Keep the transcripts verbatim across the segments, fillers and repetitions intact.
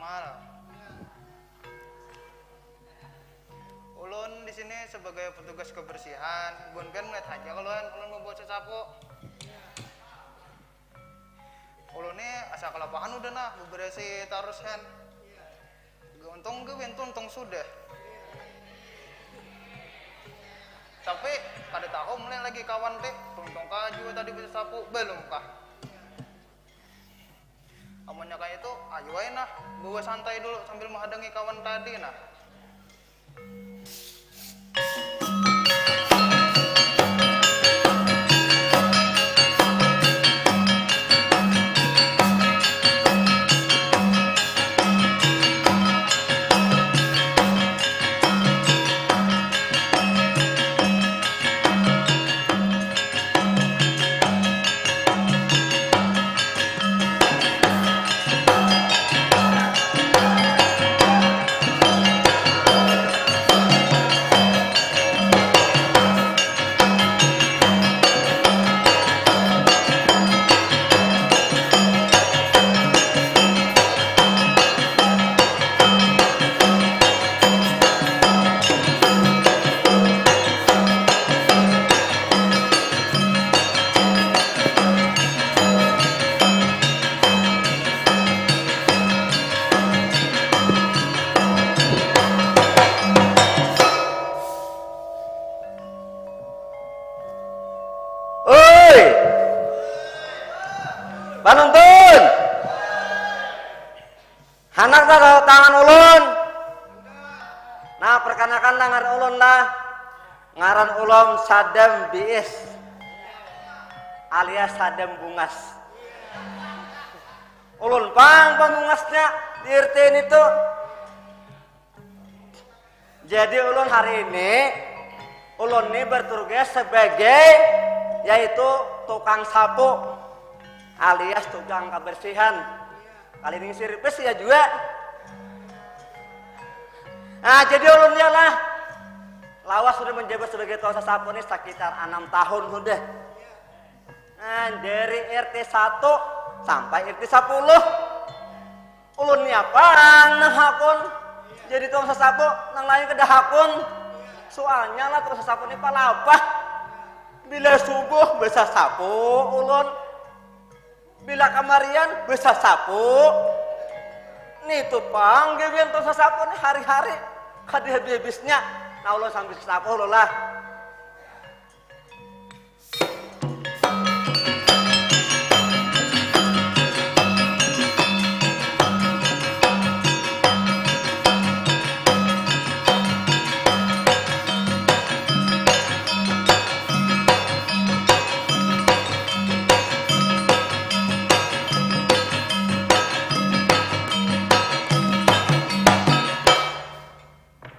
Mal. Ulun di sini sebagai petugas kebersihan. Bun pian melihat haja kaluan ulun membawa sasapu. Ulun ni asa kalapahan udah nah beberesi tarus kan. Untung gawin tuntung sudah. Tapi kada tahu mulai lagi kawan teh tuntung kah jua tadi bisa sapu belum kah. Amunnya kayak itu, ayo aja nah bawa santai dulu sambil menghadangi kawan tadi nah. Oi, panuntun, handak tahu tangan ulun? Nah, perkenalkan lah ngaran ulun lah. Ngaran ulun Sadam Biis alias Sadam Bungas. Ulun pang pambungasnya di R T ini tuh. Jadi ulun hari ini, ulun ini bertugas sebagai yaitu tukang sapu alias tukang kebersihan. Kali ini siripis ya juga. Nah, jadi ulunnya lah lawas sudah menjabat sebagai tukang sasapu ini sekitar enam tahun sudah. Nah, dari R T satu sampai R T sepuluh. Ulun ni apa nang hakun jadi tukang sasapu, nang lain kada hakun. Soalnya lah tukang sasapu ni palapah. Bila subuh besasapu ulun, bila kamarian besasapu. Nitu pang gawian tukang sasapu ni hari-hari kada habis-habisnya. Nah, ulun sambil sasapu ulun lah.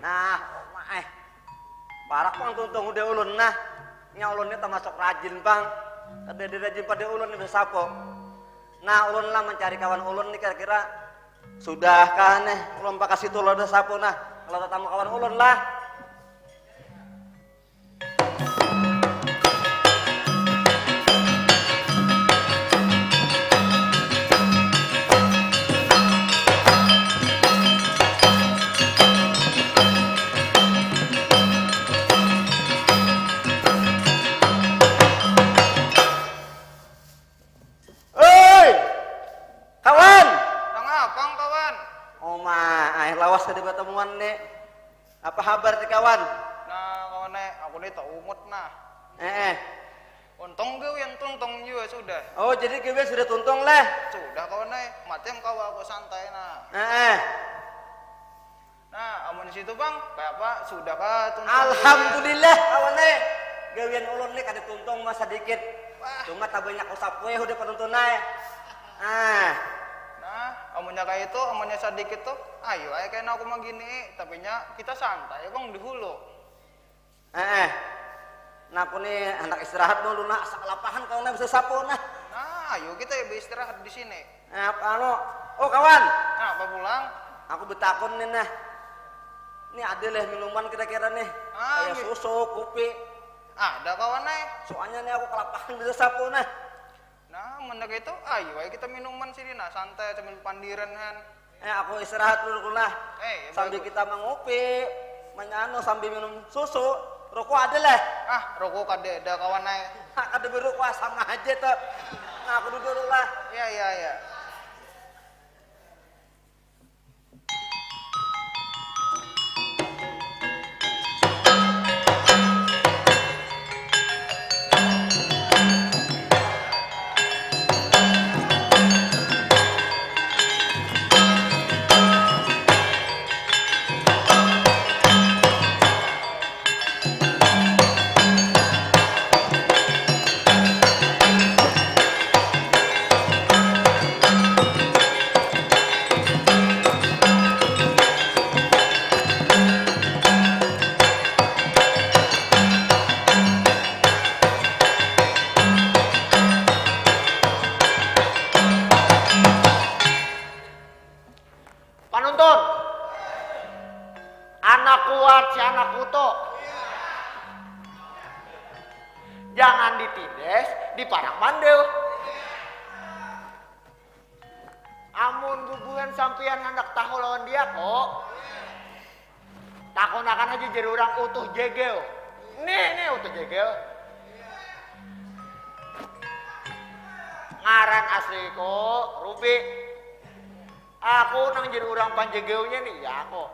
Nah, uma eh. Parak pang tuntung udah ulun nah. Nya ulun ni termasuk rajin pang. Kada ada rajin pada ulun ni besapu. Nah, ulun lah mencari kawan ulun ni kira-kira sudah kah nih ulun pakas itu lo sapu nah. Kalau tetamu kawan ulun lah. Oi, kawan. Nang apa, kawan? Oma, ai lawas kada batamuan ni. Apa habar ti kawan? Nah, kawan ai, aku ni taungut nah. Eh, eh. Untung gawian tuntung jua sudah. Oh, jadi gawian sudah tuntung leh? Sudah kawan ai, mati am kawa aku santai nah. Eh, eh. Nah, amun situ bang, kaya apa? Sudah kah tuntung? Alhamdulillah kawan ai, gawian ulun ni kada tuntung mah sadikit. Wah. Cuma tabanyak usap weh udah panuntun ai. Ah. Nah, amunnya kaya itu, amunnya sadikit tuh, ayu ai kena aku magini, tapi nya kita santai bang di hulu. Eh, eh. Nah, aku ni handak istirahat dulu nah, asa kalapahan kawan ai besasapu nah. Nah, ayu kita ya beistirahat di sini. Eh, apa anu? Oh kawan. Nah, apa pulang? Aku betakun nih nah. Ini ada leh minuman kira-kira nih. Ah, kayak susu, kopi. Ada kawan ai. Soalnya nih aku kalapahan besasapu nah. Nah, mun kaya itu, ayu ai kita minuman sini nah, santai sambil pandiran han. Eh, aku istirahat dulu lah. Eh, ya, sambil bagus. Kita mengopi, menyanu sambil minum susu. Rokok ada lah. Ah, rokok kada ada kawan ai. Kada berokok asam aja tuh. Nah, aku duduk dulu lah. Ya, ya, ya. Panuntun, anak kuat si anak kuto. Jangan ditindes, diparang mandel. Amun bubuhan sampiyan handak tahu lawan dia ko, takunakan haja jar urang Utuh Jegel. Nih, nih Utuh Jegel. Ngaran asli ko Rubi. Aku nang jar urang Panjegelnya nih, ya aku.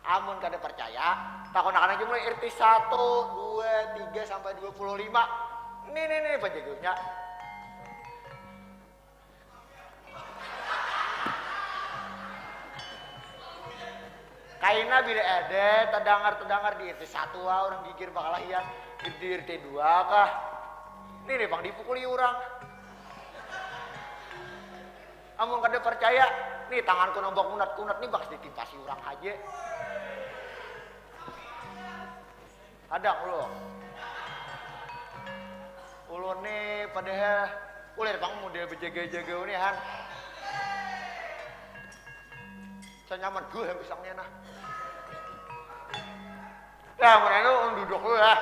Amun kada percaya, takunakan aja mulai R T satu, dua, tiga sampai dua puluh lima. Nih, nih, nih Panjegelnya. Kaina bila ada tadangar-tadangar di R T satu ah, urang gigir bakalahian. Di R T dua kah? Nih, nih pang dipukuli urang. Amun kada percaya, nih tanganku nang bakunat-kunat nih bakas ditimpasi urang haja. Ada ulun. Ulun nih padahal ulir pang model bejaga-jaga nih han. Sanyaman gue yang pisangnya nah. Nah, mana lu duduk lu ya.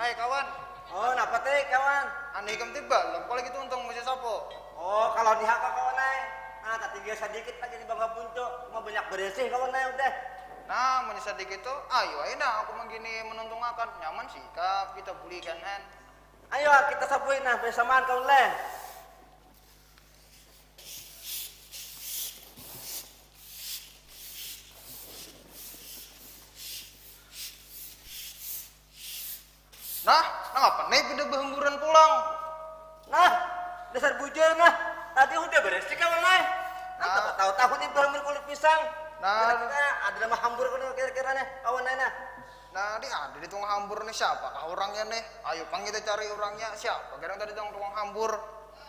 Hai kawan. Oh, napa teh kawan? Anu ikam teh balum kah lagi tuntung musi sapu? Oh, kalau di haka kawan ai. Ah, tatinggal sadikit lagi di bangga puncu. Cuma banyak beresih kawan ai udah. Nah, mun sadikit tu, ayu ai nah aku mangini menuntungakan. Nyaman sikap kita bulikan han. Ayu kita sapui nah bersamaan kawan leh. Nah, nangapa nih pada bahamburan pulang? Nah, dasar bujur nah. Tadi udah beres sih kawan ai. Nah, nah. Tahu-tahu nih bahambur kulit pisang. Nah. Kira-kira ada nama hambur kena kira-kira nih kawan ai nah. Nah, di ada di tukang hambur nih siapa kah orangnya nih? Ayo pang kita cari orangnya. Siapa kadang tadi tukang tukang hambur?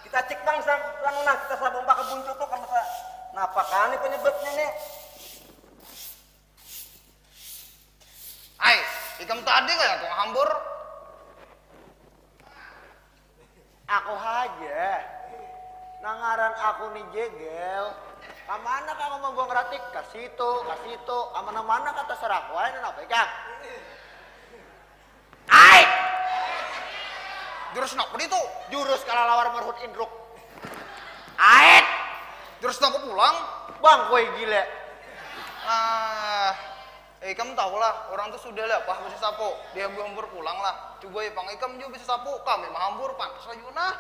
Kita cek bang sang lalu nah kita sabang pakai buncu tuh kan masa napa kan nih penyebabnya nih? Ai, ikam tadi kaya tukang hambur. Aku haja. Nang ngaran aku ni jegel. Kamana kah aku mambuang ratik? Ka situ, ka situ. Kamana-mana kah tasarah aku ai nang apa ikam. Ai! Jurus napa ditu? Jurus kalalawar marhut indruk. Ai! Jurus napa pulang? Bangkoi gila. Ah, eh, ikam tahu lah, orang tu sudah lapah bisi sapu, dia hambur-hambur pulang lah. Coba ya pang ikam jua bisi sapu, kami mahambur, pantas lah jua nah.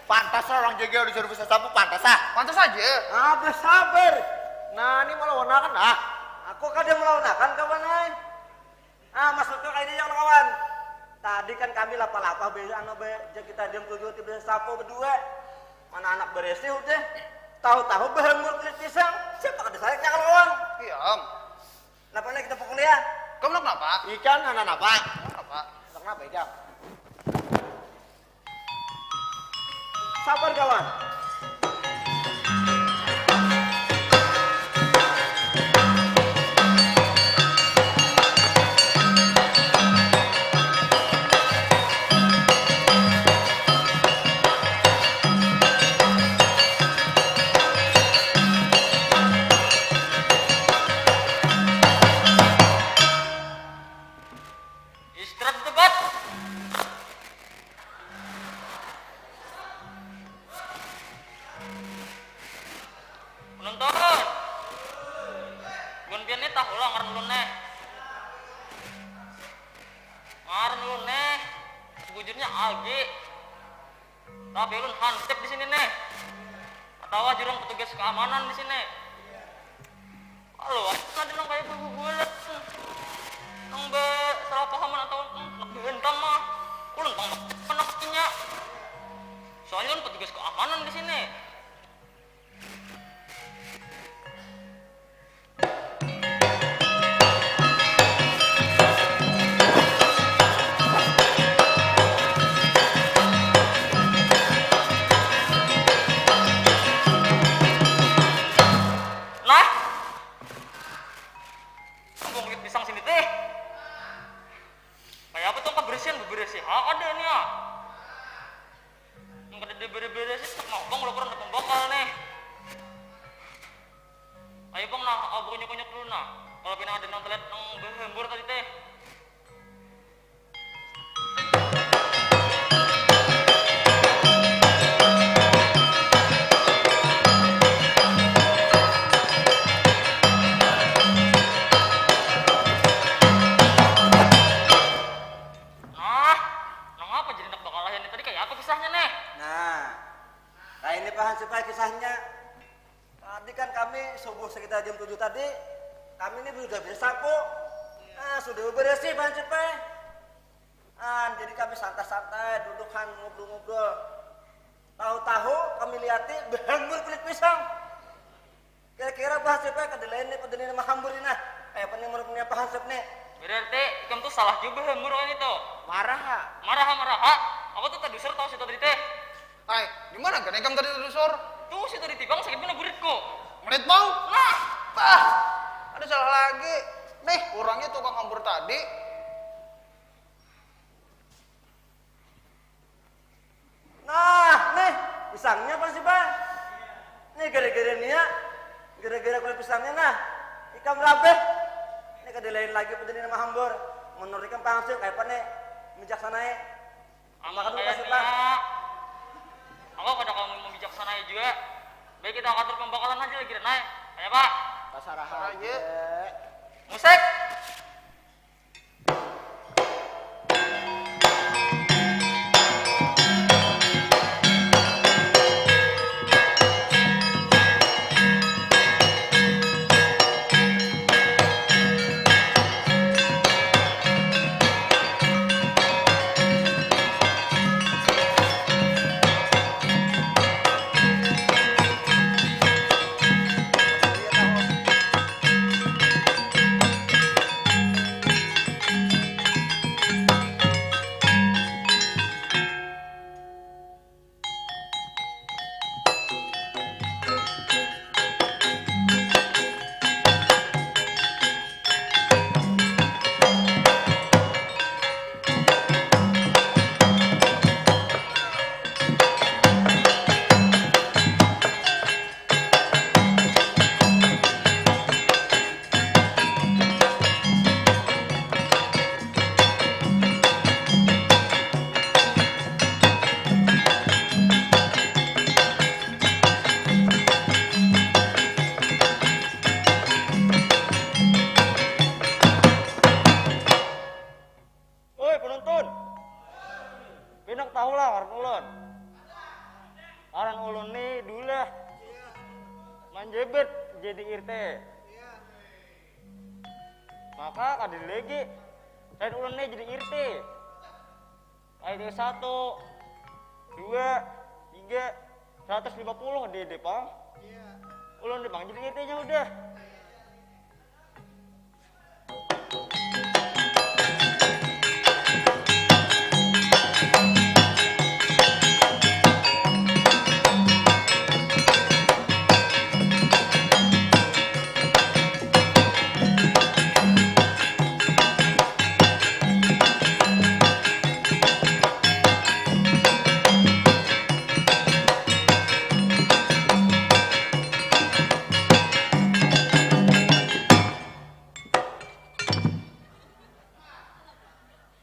Pantas lah orang jaga disuruh bisa sapu, pantas ah. Pantas aja. Ah, bersabar. Nah, ini melawan akan ah. Aku kada melawan akan kawan ai. Ah, maksudku kayak ini yang kawan. Tadi kan kami lapah-lapah be anu be ja kita diam tujuh tiba sapu berdua. Mana anak beresi udah. Tahu-tahu berhembur kulit pisang. Siapa kada saya cakal kawan? Iya, Om. Napa nih kita pukul ya? Kamu kenapa? Ikan anak napa? Kenapa? Kenapa ikan? Sabar kawan. Tahu lah ngaran ulun nih. Ngaran ulun nih, bujurnya Agi. Tapi ulun hansip di sini nih. Atawa jurang petugas keamanan di sini. Kalau ada nang kayak bebubulan, nang be salah pahaman atau nang behentam mah, ulun pang penaknya. Soalnya ulun petugas keamanan di sini. Nah, kampung Bukit Pisang sini teh. Kayak apa tuh kebersihan, bebersihan ada nih ya. Yang kada diberesi-beresi, cek mau bang laporan ada pembakal nih. Ayo bang, nah, aku kunyuk-kunyuk dulu nah. Kalau pina ada nang telat nang berhembur tadi teh. Nah, nang apa jadi nak bakal lahian tadi, kayak apa kisahnya nih? Nah, kayak ini pahan supaya kisahnya. Tadi kan kami subuh sekitar jam tujuh tadi, kami ini sudah bersapu. Nah, sudah bebersih pahan supaya. Ah, jadi kami santai-santai, dudukan ngobrol-ngobrol. Tahu-tahu kami lihati behambur kulit pisang. Kira-kira bahasipnya kada lain nih pada nini mahambur ini nah. Kayak apa nih menurut punya bahasip nih? Berarti ikam tuh salah juga hambur kan itu. Marah ha? Marah ha, marah ha. Aku tuh tadi usur tahu situ tadi teh. Hai, di mana kan ikam tadi tadi usur? Tuh situ tadi tibang sakit mana buritku. Menit mau? Nah, bah, ada salah lagi. Nih, orangnya tukang hambur tadi. Nah, nih, pisangnya apa sih, Bang? Nih, gara-gara nih ya, gara-gara kulit pisangnya, nah, ikam rabeh. Ini kada lain lagi pada ini nama hambur. Menurut ikam pangsip, kayak apa nih? Bijaksanai. Makan dulu, kasih, Bang. Aku kada kamu membijaksanai juga. Baik, kita atur pembakalan aja lagi, Renai. Kayak apa? Pasarah aja. Musik. Oi, penonton. Pinak tahu lah ngaran ulun. Ngaran ulun ni Dulah. Manjabat jadi R T. Maka kada lagi. Lain ulun ni jadi R T. R T satu, dua, tiga, seratus lima puluh di depan. Ulun depan jadi R T-nya udah.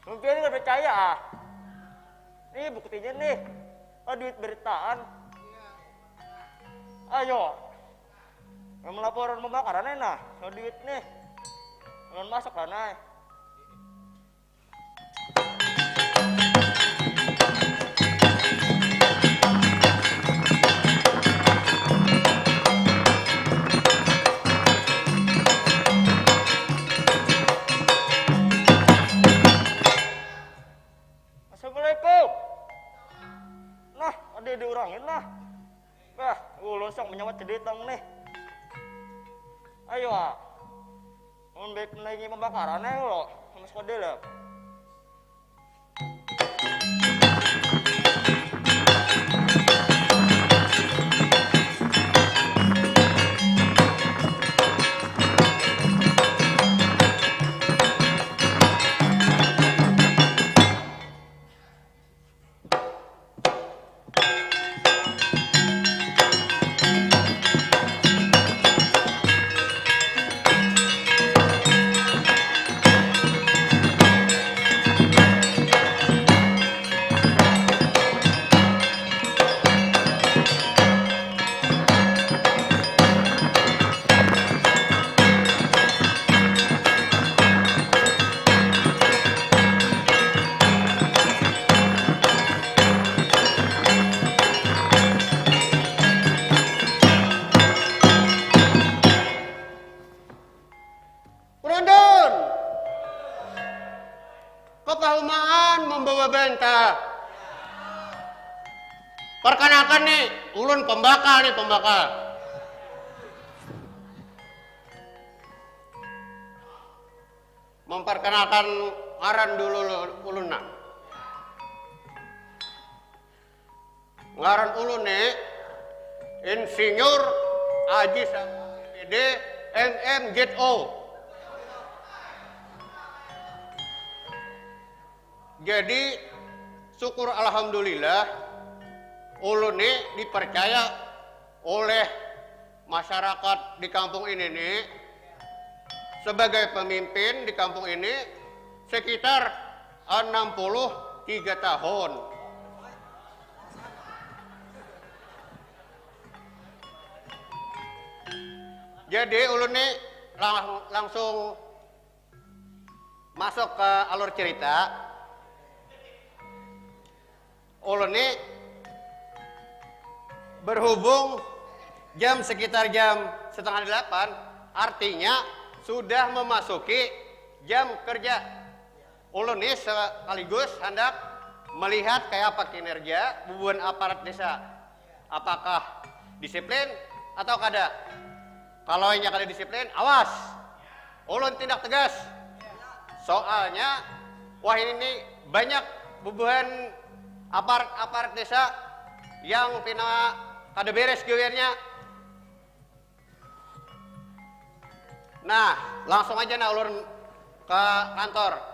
Mun pian kada percaya ah. Nih buktinya nih. Oh, duit beritaan. Ayo. Yang melaporan pembakaran nih nah, so duit nih. Ulun masuk lah, Nay. Assalamualaikum. Nah, ada diurangin lah. Bah, ulun sang menyawat jadi tang nih. Ayo ah. Mun baik menaiki pembakaran ayo lo. Mas Kodil ya. Kurandun, kepahumaan membawa banta. Perkenalkan nih, ulun pembakal nih, pembakal. Memperkenalkan ngaran dulu ulun nah. Ngaran ulun ni Insinyur Aji Saka M P D M M Git O. Jadi syukur alhamdulillah ulun ni dipercaya oleh masyarakat di kampung ini ni sebagai pemimpin di kampung ini sekitar enam puluh tiga tahun. Jadi ulun ni lang- langsung masuk ke alur cerita. Ulun ni berhubung jam sekitar jam setengah delapan, artinya sudah memasuki jam kerja. Ulun ni sekaligus hendak melihat kayak apa kinerja bubuhan aparat desa. Apakah disiplin atau kada? Kalau inya kada disiplin, awas. Ulun tindak tegas. Soalnya wahini ni banyak bubuhan aparat-aparat desa yang pina kada beres gawiannya. Nah, langsung aja nah ulun ke kantor.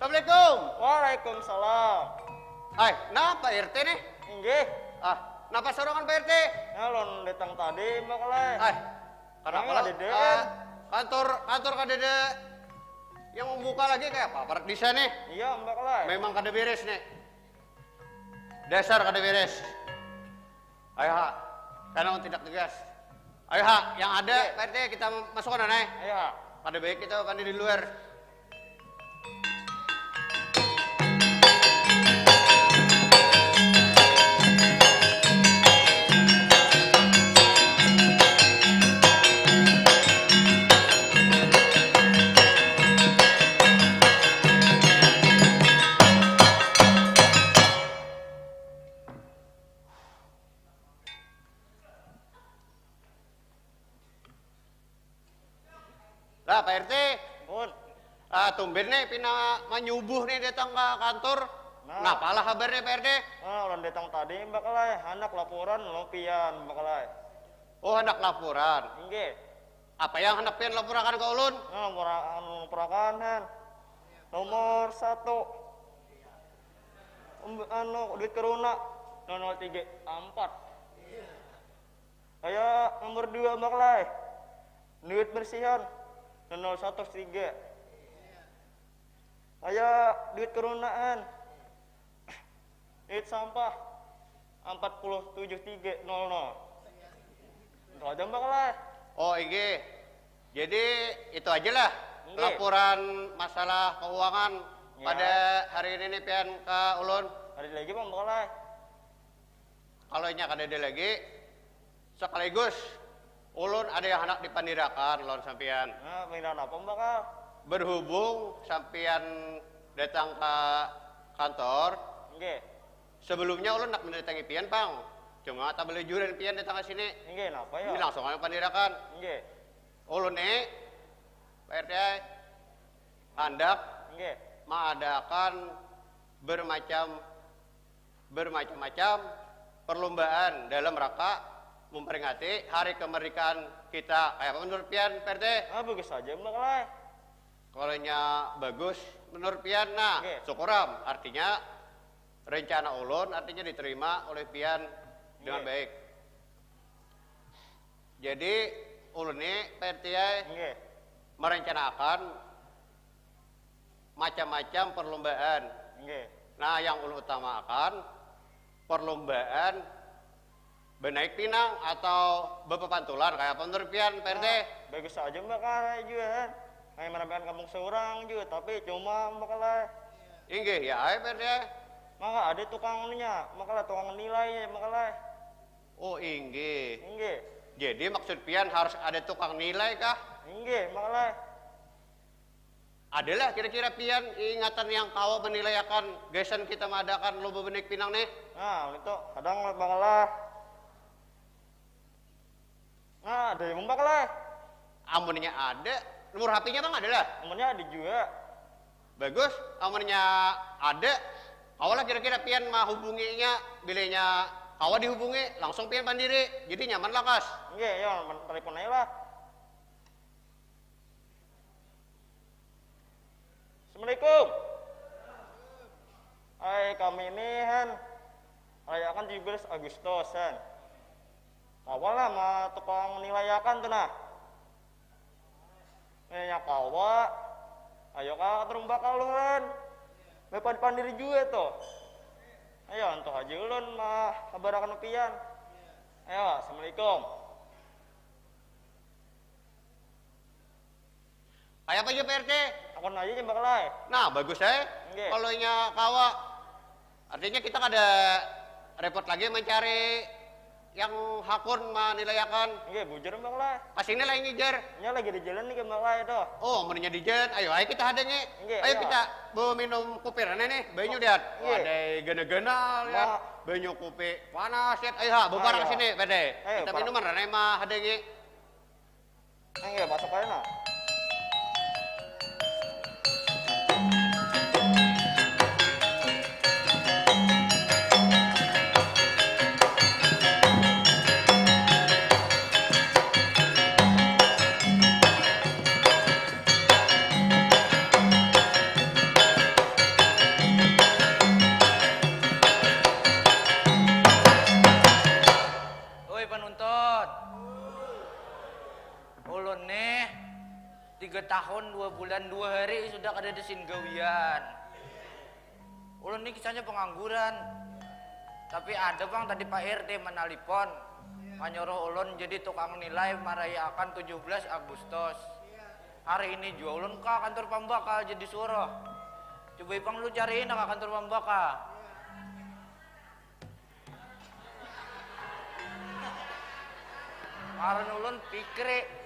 Assalamualaikum. Waalaikumsalam. Hai, napa R T nih? Inggih. Ah, napa sorangan Pak R T? Alon datang tadi, Mbak Lai. Hai, kenapa lo? Ah, kantor, kantor kadada yang membuka lagi kayak apa? Aparat desa nih. Iya, Mbak Lai. Memang kada beres nih. Dasar kada beres. Ayo ha, karena tidak tegas. Ayo ha, yang ada Pak R T kita masukkan anai. Ayo ha. Kada baik kita kan di luar. Lah, Pak R T. Mun. Ah, tumben nih pina manyubuh nih datang ke kantor. Nah. Napalah kabarnya, Pak R T? Nah, ulun datang tadi, Mbak Lai. Handak laporan, ulun pian, Mbak Lai. Oh, handak laporan. Inggih. Apa yang handak pian lapurakan ke ulun? Nah, lapura-, anu, lapurakan, Han. Nomor satu, anu, duit keruna, nol nol tiga empat. Kaya nomor dua, Mbak Lai, duit bersihan, nol nol satu tiga. Kaya duit kerunaan, duit sampah, empat puluh tujuh tiga nol nol. Itu aja, Mbak Lai. Oh, inggih. Jadi, itu aja lah laporan masalah keuangan pada hari ini nih pian ka ulun. Ada lagi, Bang, Mbak Lai? Kalau inya kada ada lagi, sekaligus ulun ada yang hendak dipandirakan lawan sampian. Nah, panggilan apa, Mbak Lai? Berhubung sampian datang ke kantor, Nggih. Sebelumnya ulun nak mendatangi pian pang, cuma tak boleh juran pian datang ke sini. Nggih, napa ya? Ini langsung aja pandirakan. Nggih. Ulun ni, Pak R T, handak Nggih. Mengadakan bermacam bermacam-macam perlombaan dalam rangka memperingati hari kemerdekaan kita. Kayak apa menurut pian, Pak R T? Ah, bagus saja, Mbak Lai. Kalau nya bagus menurut pian, nah, Nggih. Syukuram. Artinya rencana ulun artinya diterima oleh pian dengan Nggih. Baik. Jadi ulun ni P R T I Nggih. Merencanakan macam-macam perlombaan. Nggih. Nah, yang ulun utamakan perlombaan benaik pinang atau bepapantulan, kayak apa menurut pian, Pak R T? Nah, bagus aja, Mbak, kayak juga kan. Kayak meramaikan kampung seorang juga, tapi cuma, Mbak, lah. Inggih, ya, ayo, Pak R T. Maka ada tukangnya, Mbak, lah, tukang nilai, Mbak, lah. Oh, inggih. Inggih. Jadi maksud pian harus ada tukang nilai kah? Inggih, Mbak, lah. Adalah kira-kira pian ingatan yang kawa menilaiakan gasan kita mengadakan lomba benaik pinang nih? Nah, itu kadang bakalah. Nah, ada yang membakalah. Amunnya ada, nomor H P-nya bang ada lah? Nomornya ada juga. Bagus, amunnya ada, kawalah kira-kira pian menghubunginya, bilanya kawa dihubungi, langsung pian pandiri, jadi nyaman lah kas. Iya, iya, telepon aja lah. Assalamualaikum. Hai, kami ini, Han, rayakan tujuh belas Agustus, Han. Kawa lah ma tukang nilayakan tu nah. Nanya kawa, ayo ka rumah kaluhan. Bepan pandiri juga tuh. Ayo, antuh aja ulun ma habarakan pian. Ayo, assalamualaikum. Kaya apa ja, Pak R T? Takun aja nya bakal ai. Nah, bagus ai. Nggih. Kalau inya kawa, artinya kita kada repot lagi mencari yang hakun manilayakan. Nggih, bujur, Bang, lah. Kasini lah ini, Jer. Nya lagi di jalan nih, Bang, lah, itu. Oh, amunnya di jalan, ayo, ayo kita hadangi. Nggih, ayo, ayo. Kita bawa minum kopi rana nih, banyu, oh, lihat. Nggih. Ada gana-gana, lihat. Ma- Banyu kopi panas, lihat. Ayo, ha, bawa barang sini, Pak R T. Ayo, kita barang. Minuman rana, mah hadangi. Nang ya, masuk aja nah. Oi, panuntut. Ulun nih, tiga tahun, dua bulan, dua hari sudah kada ada sin gawian. Ulun nih kisahnya pengangguran. Tapi ada pang tadi Pak R T manalipon, manyuruh ulun jadi tukang nilai marayaakan tujuh belas Agustus. Hari ini jua ulun ka kantor pambakal jadi suruh. Coba ipang lu cariin ka kantor pambakal. Ngaran ulun Pikri.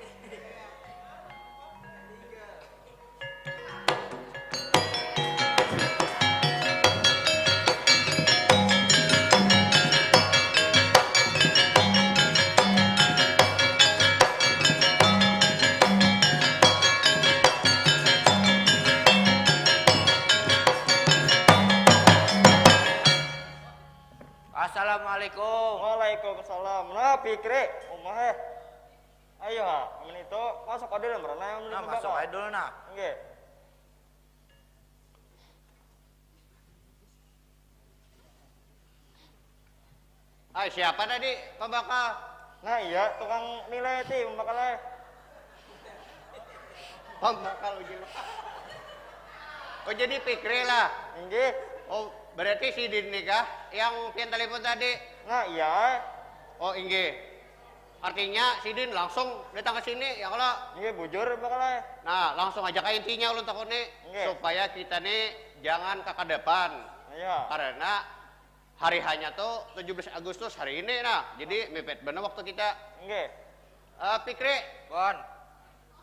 Assalamualaikum. Waalaikumsalam. Nah, Pikri, umah eh. Ayo ha, amun itu masuk aja dulu, nah, masuk aja dulu nah. Nggih. Hai, siapa tadi pembakal? Nah, iya, tukang nilai ti pembakal ai. Pembakal uji. Oh, jadi Fikri lah. Inggih. Oh, berarti sidin nih kah yang pian telepon tadi? Nah, iya. Oh, inggih. Artinya sidin langsung datang ke sini ya kalau. Inggih, bujur pembakal ai. Nah, langsung aja ke intinya ulun takuni. Inggih. Supaya kita nih jangan kakadapan. Iya. Karena hari hanya tuh tujuh belas Agustus hari ini nah. Jadi mepet benar waktu kita. Inggih. Eh, Fikri. Bon.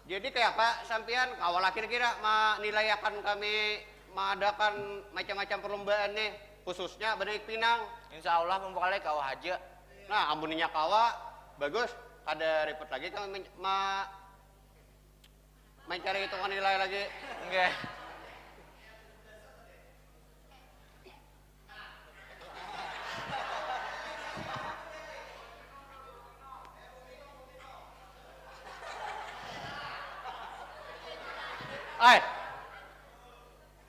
Jadi kayak apa sampean kawalah kira-kira menilaiakan kami mengadakan macam-macam perlombaan nih, khususnya benaik pinang. Insya Allah pembakal ai kawa haja. Nah, amunnya kawa, bagus. Kada repot lagi kami men- ma- mencari hitungan nilai lagi. Enggak. Ai.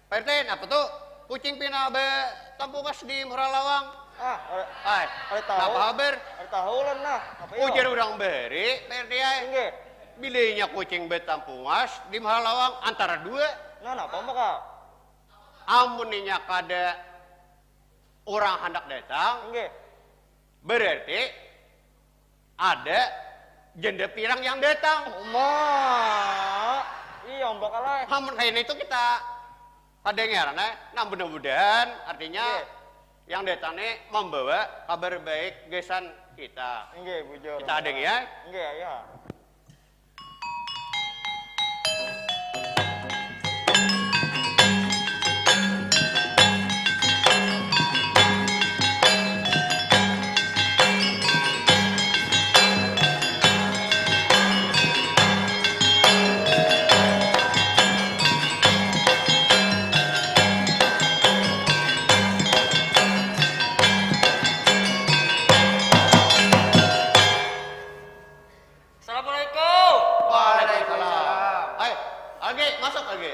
Pak R T, napa tu? Kucing pina batampungkas di muhara lawang. Ah, kada, ai, kada tahu. Napa habar? Kada tahu ulun nah. Napa yo? Ujar urang bahari, Pak R T ai. Inggih. Bila inya kucing batampungkas di muhara lawang antara dua. Nah, napa maka? Amun inya kada urang handak datang, inggih, berarti ada janda pirang yang datang. Ma, iya, Mbak Kalai. Amun kayak itu kita ada ngarana. Nah, mudah-mudahan artinya, inggih, yang datang nih membawa kabar baik gasan kita. Inggih, bujur. Kita ada ya? Inggih, iya. Assalamualaikum. Waalaikumsalam. Hai, Algi, masuk Algi.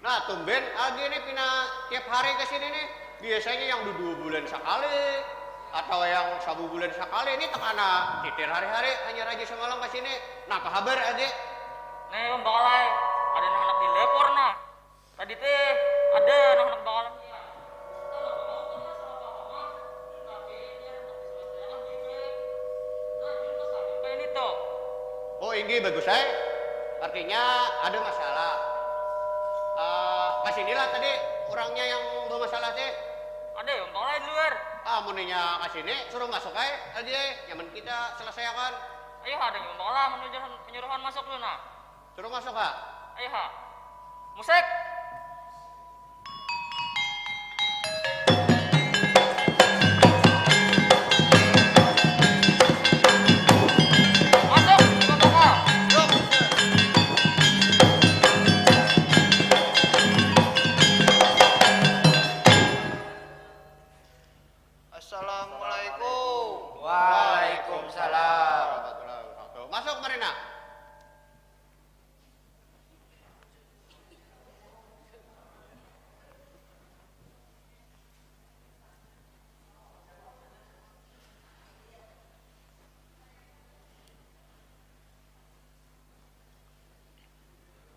Nah, tumben Algi nih pina tiap hari ke sini nih. Biasanya yang dua bulan sekali atau yang sabubulan sekali ini tekana titir hari-hari hanya raja semalam ke sini. Napa habar Algi? Nih, Bang Kalai, ada nang handak dilepor nah. Tadi teh ada nang handak bakalan. Oh, inggih bagus ai. Artinya ada masalah. Eh, kasinilah tadi orangnya yang bermasalah teh. Ada yang bakalan di luar. Ah, munnya kasini suruh masuk ai, Algi ai. Nyaman kita selesaikan. Ayo, ada yang bakalan menyuruhan, menyuruhan masuk dulu nah. Suruh masuk ha. Ayo ha. Musik. Masuk, masuk ha. Assalamualaikum. Waalaikumsalam. Masuk Marina.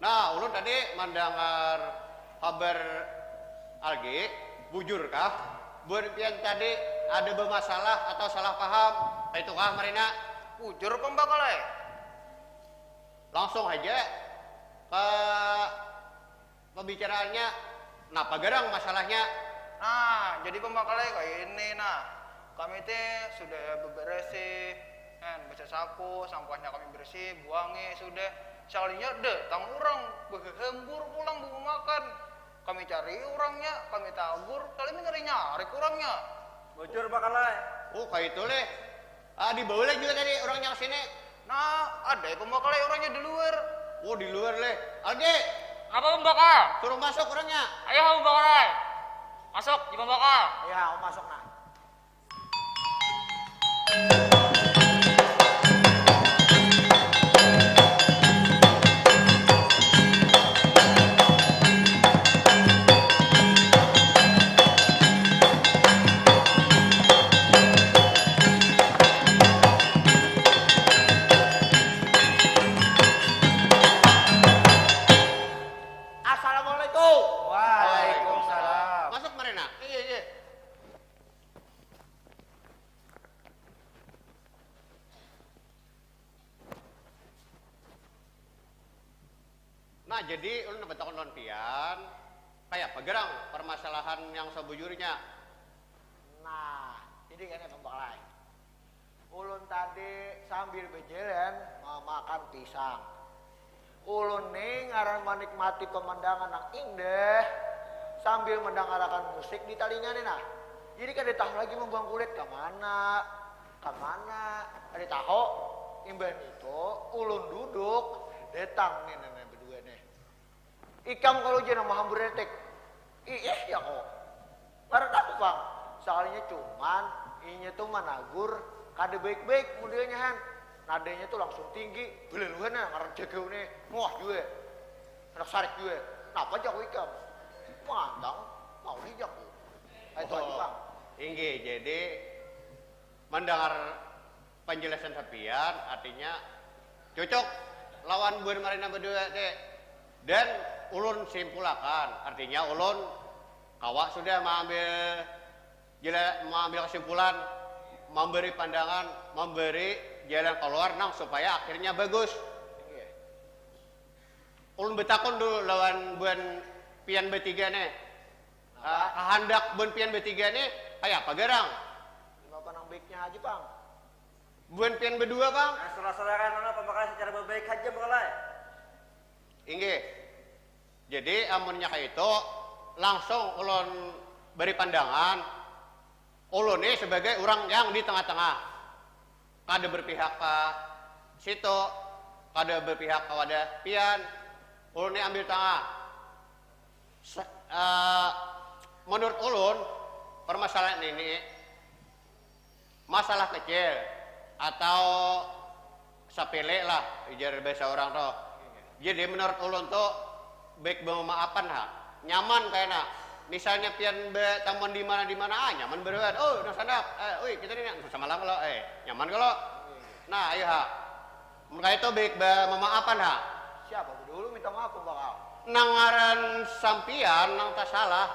Nah, ulun tadi mandangar habar Algi, bujurkah buhan pian tadi ada bamasalah atau salah paham? Kaitukah Marina? Bujur pang bakal ai. Langsung haja ka pambicaraannya, napa garang masalahnya? Nah, jadi pambakal ai kaya ini nah. Kami ti sudah beberesih, kan, basasapu, sampahnya kami bersih, buangi, sudah. Sakalinya datang urang, behehembur pulang, bemamakan. Kami cari urangnya, kami tagur, kami nyari-nyari urangnya. Bujur bakal ai. Oh, kaitu leh. Ah, dibawa lagi juga tadi orangnya ke sini. Nah, ada ya pembakal ya orangnya di luar. Oh, di luar leh. Algi. Kenapa pembakal? Suruh masuk orangnya. Ayo pembakal ai. Masuk di pembakal. Iya, aku masuk nah. Jadi ulun dapat takon lawan pian, kaya apa garang permasalahan yang sebujurnya? Nah, jadi kena pembakalai. Ulun tadi sambil berjalan memakan pisang. Ulun nih ngaran menikmati pemandangan yang indah sambil mendengarakan musik di telinga nih nah. Jadi kada tahu lagi membuang kulit ke mana, ke mana, kada tahu. Imbah itu ulun duduk, datang nih nenek berdua nih. Ikam kalau jangan mahambur retek. Ih, ya kok. Ngaran aku pang. Soalnya cuman inya tuh managur kada baik-baik modelnya han. Nadanya tuh langsung tinggi, belaluhan nah ngaran jagau nih. Muah juga. Anak sarik juga. Napa jago ikam? Mantang, mau nih jago. Ayo tuh aja pang. Inggih, jadi mendengar penjelasan sapian artinya cocok lawan buan marina berdua teh. Dan ulun simpulakan, artinya ulun kawa sudah mengambil jela mengambil kesimpulan, memberi pandangan, memberi jalan keluar nang supaya akhirnya bagus. Ulun betakun dulu lawan buan pian betiga nih. Uh, kehendak buan pian betiga nih kayak apa garang? Lima panang baiknya aja bang. Buan pian berdua bang? Nah, salah-salahan mana pembakalan secara baik aja bakalai. Inggih. Jadi amunnya kayak itu langsung ulun beri pandangan. Ulun nih sebagai orang yang di tengah-tengah. Kada berpihak ke situ, kada berpihak ke wadah pian. Ulun nih ambil tengah. Uh, menurut ulun permasalahan ini masalah kecil atau sepele lah ujar bahasa orang tuh. Jadi menurut ulun tuh baik bemaapan ha, nyaman kayaknya. Misalnya pian bertamuan di mana di mana ah nyaman berbuat. Oh nang sanak, eh, ui kita ini sama lah kalau eh nyaman kalau. Nah ayo ha, mun kayak itu baik bemaapan ha. Siapa dulu minta maaf bakal? Nang ngaran sampian nang tak salah.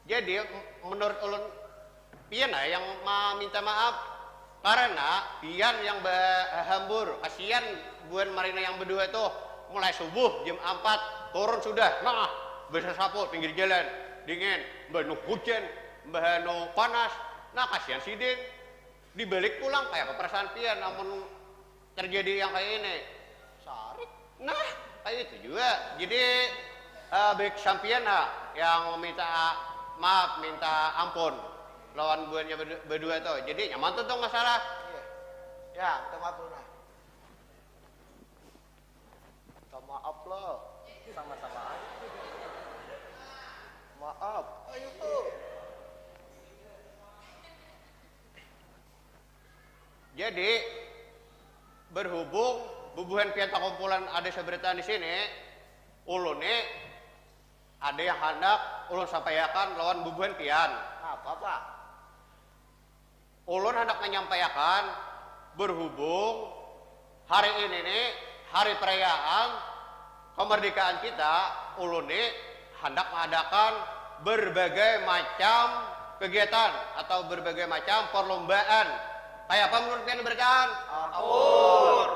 Jadi menurut ulun pian lah yang meminta maaf karena pian yang bahambur kasihan buan marina yang berdua tuh mulai subuh jam empat turun sudah nah bersasapu pinggir jalan dingin mbah nu hujan mbah nu panas nah kasihan sidin dibalik pulang kayak apa perasaan pian amun terjadi yang kayak ini sarik nah kayak itu juga jadi uh, baik sampian ha yang meminta maaf minta ampun lawan buannya berdua tuh jadi nyaman tuh tuh masalah iya. Ya minta maaf dulu nah minta maaf lah sama-sama aja maaf ayo tuh Jadi berhubung bubuhan pian takumpulan ada sabarataan di sini, ulun ni ada yang handak ulun sampaiakan lawan bubuhan pian. Apa pak? Ulun handak manyampaiakan berhubung hari ini ni hari perayaan Kamardikaan kita, ulun ni handak maadakan berbagai macam kegiatan atau berbagai macam perlombaan. Kaya apa menurut pian bertaan? Akur.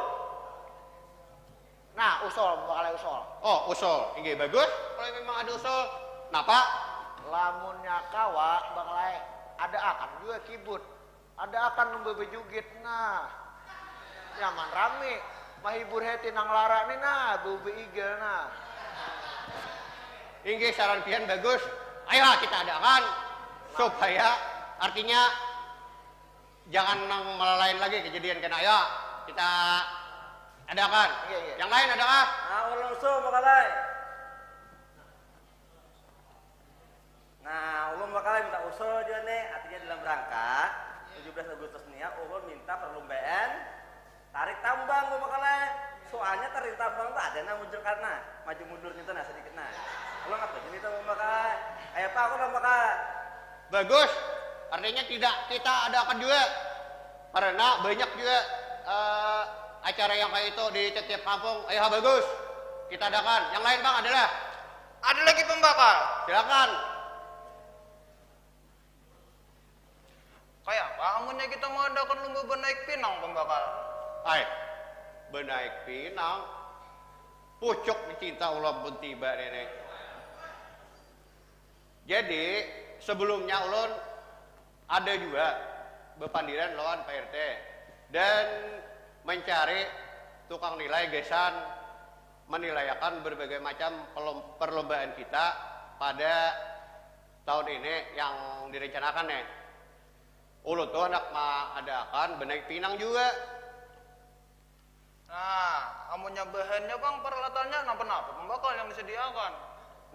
Nah, usul, bakalai usul. Oh, usul. Inggih bagus kalau memang ada usul. Napa? Lamunnya kawa, bakalai ada akan juga kibut. Ada akan lumba bejugit nah. Nyaman rami. Mahibur heti nang lara ni nah, bau beigal nah. Inggih saran pian bagus. Ayo kita adakan supaya artinya jangan nang malalain lagi kejadian kena. Ayo kita adakan. Iya, iya. Yang lain adakah? Nah, ulun usul bakalai. Nah, ulun bakal minta usul jua nih, artinya dalam rangka tujuh belas Agustus nia ulun minta perlombaan tarik tambang ulun bakal soalnya tarik tambang tuh ada nah muncul karena maju mundur gitu nah sedikit nah ulun apa jadi itu ulun bakal kayak apa aku ulun bakal bagus artinya tidak kita ada akan juga karena banyak juga uh, acara yang kayak itu di tiap-tiap kampung ayo bagus kita adakan yang lain bang adalah Ada lagi pembakal. Silakan. Kayak apa amunnya kita mengadakan lomba benaik pinang pembakal? Ai, benaik pinang. Pucuk cinta ulun pun tiba nini. Jadi sebelumnya ulun ada juga bepandiran lawan Pak R T dan mencari tukang nilai gasan menilaiakan berbagai macam pelom- perlombaan kita pada tahun ini yang direncanakan nih. Ulun tuh hendak mengadakan benaik pinang juga. Nah, amunnya bahannya pang peralatannya napa-napa pambakal yang disediakan.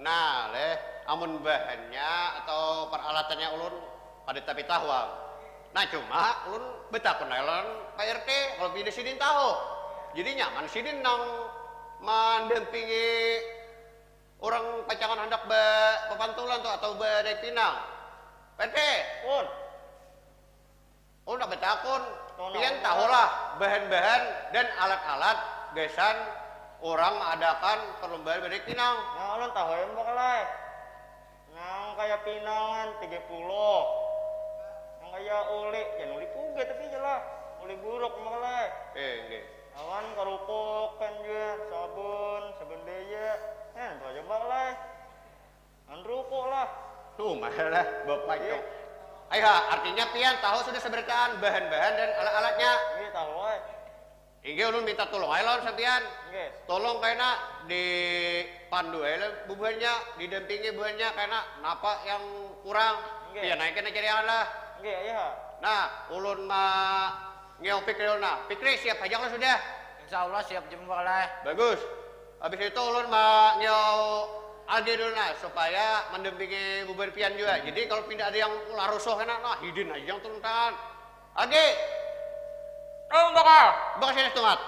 Nah, leh, amun bahannya atau peralatannya ulun kada tapi tahu am. Nah, cuma ulun betakun ai lawan Pak R T kalau pindah sidin tahu. Jadi nyaman sidin nang mendampingi orang pacangan hendak ba papantulan tuh atau ba naik pinang. Pak R T, Pun, ulun nak betakun. Tahu Pian naon, tahulah bahan-bahan dan alat-alat gasan orang mengadakan perlombaan banaik pinang. Nah, ulun tahu ya pambakal ai. Nang kaya pinangan tiga puluh. Nang kaya uli, jan uli puga tapi ja lah. Uli buruk pambakal ai. Eh, nggih. Awan karupuk kan jua, sabun, sabun baya. Nah, itu aja pambakal ai. Ngan rukuk lah. Umai lah, bapak itu. Iya. Ai ha, artinya pian tahu sudah sabarataan bahan-bahan dan alat-alatnya. Iya, tahu ai. Inggih, ulun minta tulung ai lawan sampian. Inggih. Tolong kaina dipandu ai lah bubuhannya, didampingi buhannya kaina napa yang kurang. Inggih. Pian ai kena cariangan lah. Inggih, iya. Nah, ulun ma ngiau Fikri dulu nah. Fikri, siap haja kah sudah? Insya Allah siap jua pambakal ai. Bagus. Habis itu ulun ma ngiau Aldi dulu nah supaya mendampingi bubuhan pian jua. Jadi kalau pindah ada yang ulah rusuh kena, nah hidin aja yang turun tangan. Aldi. Oh, pambakal. Bakal sini tungat.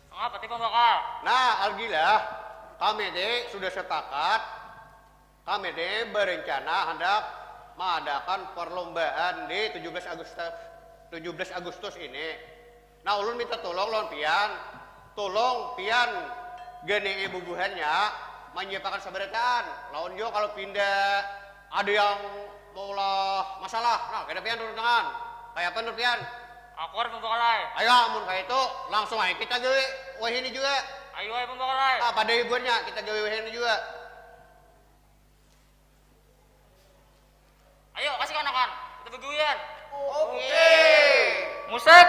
Mangapa ti pambakal? Nah, algilah, kami ti sudah sepakat, kami ti berencana handak maadakan perlombaan di tujuh belas Agustus, tujuh belas Agustus ini. Nah, ulun minta tulung lawan pian, tulung pian ganei bubuhannya manyiapakan sabarataan, lawan jua kalau pinda ada yang maulah masalah, nah kena pian turun tangan. Kayapa menurut pian? Aku kada pambakal ai. Ayo, amun kaya itu, langsung ai kita gawi wahini jua. Ayo ai pambakal ai. Ah, padahi buhannya, kita gawi wahini jua. Ayo, kasih kanakan. Kita bagawian. Oke. Musik.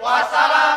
Wassalam.